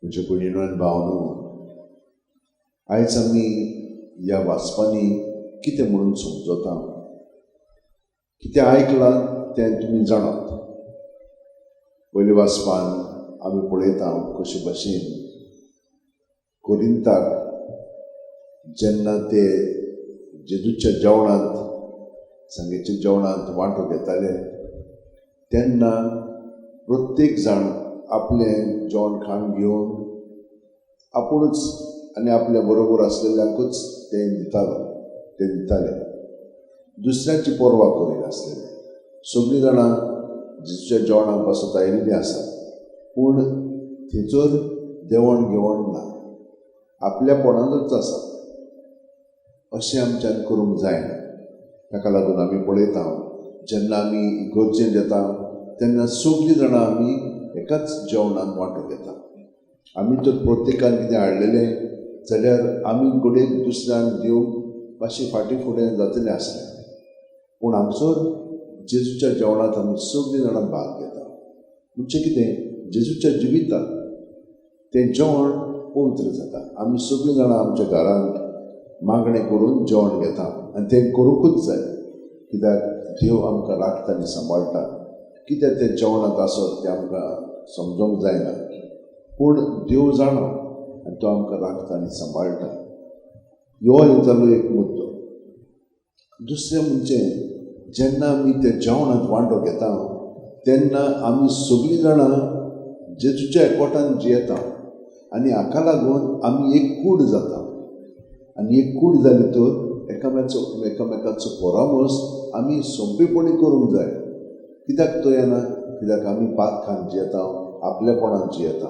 म्हज्या भयणीनो आनी भावनो, आयज आमी ह्या वाचपांनी कितें म्हणून समजता, कितें आयकलां तें तुमी जाणात. पयल्या वाचपान आमी पळयता कशे भशेन कोरिंताक जेन्ना ते जेजूच्या जेवणांत, सांगेच्या जेवणांत वांटो घेताले तेन्ना प्रत्येक जाण आपलें जेवण खाण घेवन आपुणूच आनी आपल्या बरोबर आसलेल्यांकूच तें दितालो, ते दिताले, दुसऱ्याची पर्वा करिनासलेले. सगळीं जाणां जेजूच्या जेवणाक पासत आयिल्लीं आसात, पूण थंयसर देवण घेवण ना, आपल्यापणानूच आसा. अशें आमच्यान करूंक जायना. ताका लागून आमी पळयता जेन्ना आमी इगर्जेंत येता तेन्ना सगळीं जाणां आमी एकाच जेवणान वांटो घेता. आमी तर प्रत्येकान कितें हाडलेलें जाल्यार आमी घडये दुसऱ्यांक दिवंक मातशें फाटीं फुडें जातलें आसलें, पूण हांगसर जेजूच्या जेवणांत आमी सगळीं जाणां भाग घेता. म्हणजे कितें, जेजूच्या जिवितांत तें जेवण पवित्र जाता. आमी सगळीं जाणां आमच्या घरांत मागणें करून जेवण घेता आनी तें करूंकूच जाय, कित्याक देव आमकां राखता आनी सांबाळटा. कित्याक तें जेवणांत आसत तें आमकां समजोंक जायना, पूण देव जाणा आनी तो आमकां राखता आनी सांबाळटा. ह्यो एक जालो एक मुद्दो. दुसरें म्हणजे जेन्ना आमी त्या जेवणांत वांटो घेता तेन्ना आमी सगळीं जाणां जेजूच्या एकवटान जियेता आनी हाका लागून आमी एक कूड जाता. आनी एक कूड जाली तर एकामेकाचो परामर्श आमी सोंपेपणी करूंक जाय. कित्याक तो येना, कित्याक आमी पातखान जियेता, आपलेपणान जियेता.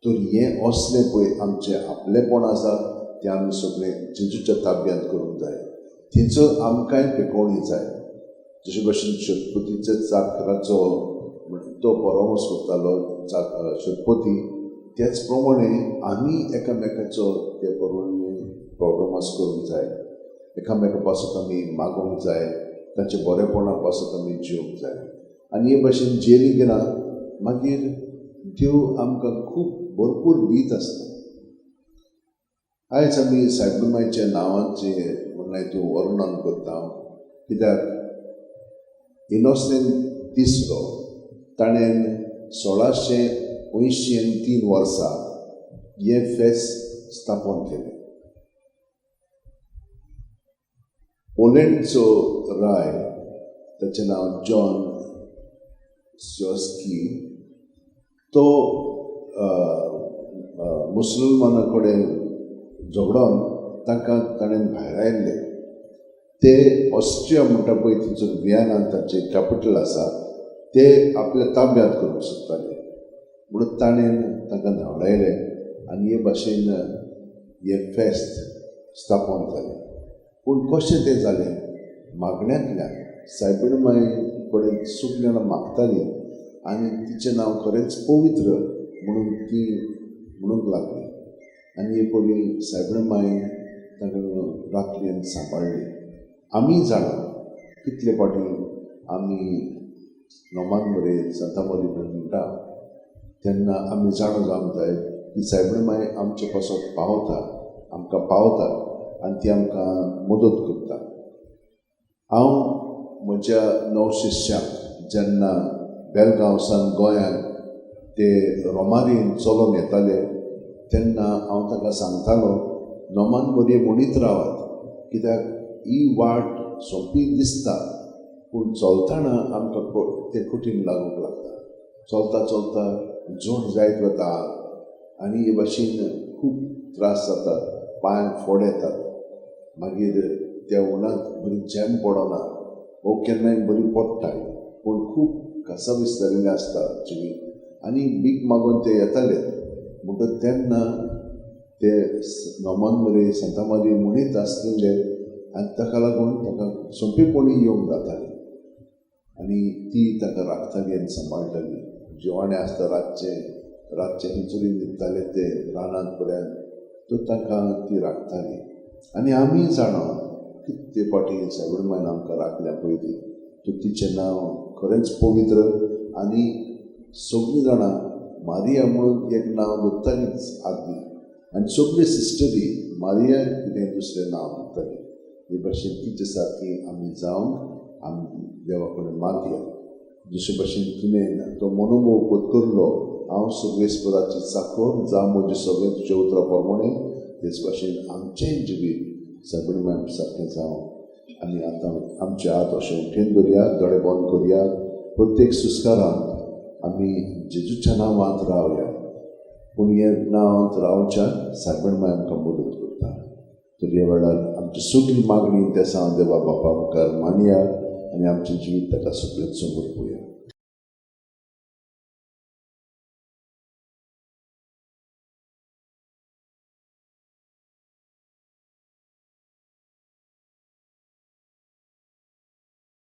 तर हें असलें पळय आमचें आपलेपण आसा तें आमी सगळें जेजूच्या ताब्यांत करूंक जाय. थंयसर आमकांय पेकोवणी जाय. जशे भशेन शतपतीच्या चाकराचो तो परामर्श करतालो शतपती, त्याच प्रमाणे आमी एकामेकाचो ते प्रमाणे परामर्श करूंक जाय. एकामेका पासत आमी मागोवंक जाय, तांच्या बरेपणा पासत आमी जिवंक जाय. आनी हे भशेन जेली गेला मागीर देव आमकां खूब भरपूर दीत आसता. आयज आमी सायबमायच्या नांवाचें म्हणल्यार तूं वर्णन करता, कित्याक इनोसेंत तिसरो ताणें 1683 वर्सा हें फेस्त स्थापन केलें. पोलंडचो राय, ताचें नांव जॉन सिओस्की, तो मुसलमाना कडेन झगडोन तांकां ताणें भायरायल्ले. ते ऑस्ट्रिया म्हणटा पळय थंयसर वियेनान ताचें कॅपिटल आसा, ते आपल्या ताब्यांत करूंक सोदताले, म्हणून ताणें तांकां धांवडायले आनी हे भाशेन हें फेस्त स्थापन जालें. पूण कशें तें जालें, मागण्यांतल्यान सायबीण माय कडेन सगळीं जाणां मागतालीं आनी तिचें नांव खरेंच पवित्र म्हणून ती म्हणूंक लागली. आनी हे पयलीं सायबीण मायन तांकां राखली आनी सांबाळ्ळी. आमी जाणा कितले फावटी आमी नोमान मरे सांता मरे म्हणटा तेन्ना आमी जाणा जावंक जाय की सायबीण माय आमचे पासत पावता, आमकां पावता आनी ती आमकां मदत करता. हांव म्हज्या नव शिश्यांक जेन्ना बेलगांव सावन गोंयांत ते रोमारीन चलोवन येताले तेन्ना हांव तांकां सांगतालो, नोमान मरे म्हणीत रावात, कित्याक ही वाट सोंपी दिसता पूण चलतना आमकां तें कठीण लागूंक लागता. चलता चलता जोड जायत वता आनी हे भाशेन खूब त्रास जातात, पांयांक फोड येतात, मागीर त्या उणाक बरी झेम पडना वो केन्नाय बरी पडटाय, पूण खूब कासावीस जाल्लें आसता जिवीत आनी भीक मागून ते येताले. म्हणटकच तेन्ना ते नोमान मरे सांता मारी म्हणीत आसलेले आनी ताका लागून ताका सोंपेपणी येवंक जातालें आनी ती ताका राखताली आनी सांबाळटाली. जिवाणें आसता रातचें, रातचें खंयसरूय न्हिदताले ते रानांत पर्यंत, तर तांकां ती राखताली. आनी आमी जाणा कितले फावटी सायबीण मायन आमकां राखल्या पयलीं, तर तिचें नांव खरेंच पवित्र आनी सगळीं जाणां मारिया म्हणून एक नांव दवरतालीच आदली आनी सगळे सिस्टरी मारिया कितें दुसरें नांव दवरताली. हे भाशेन तिचे सारकी आमी जावंक आमी देवा कडेन मागया. दुसरे भाशेन तिणें तो मनोभोव पत्करलो, हांव सगळेस्पराची चाकर जावं म्हजें सगळें तुज्या उतरा प्रमाणें. तेच भाशेन आमचेंय जिवीत सगळें मॅम सारकें जावं. आनी आतां आमचे हात अशें उठेन धरया, दोळे बंद करया. प्रत्येक सुस्कारांत आमी जेजूच्या नांवांत रावया, पूण हे नांवांत रावच्या सागण माय आमकां मदत करता. तर ह्या वेळार आमची सगळी मागणी तेसां देवा बापा मुखार मांडया आनी आमचें जिवीत ताका सगळें समर्पया.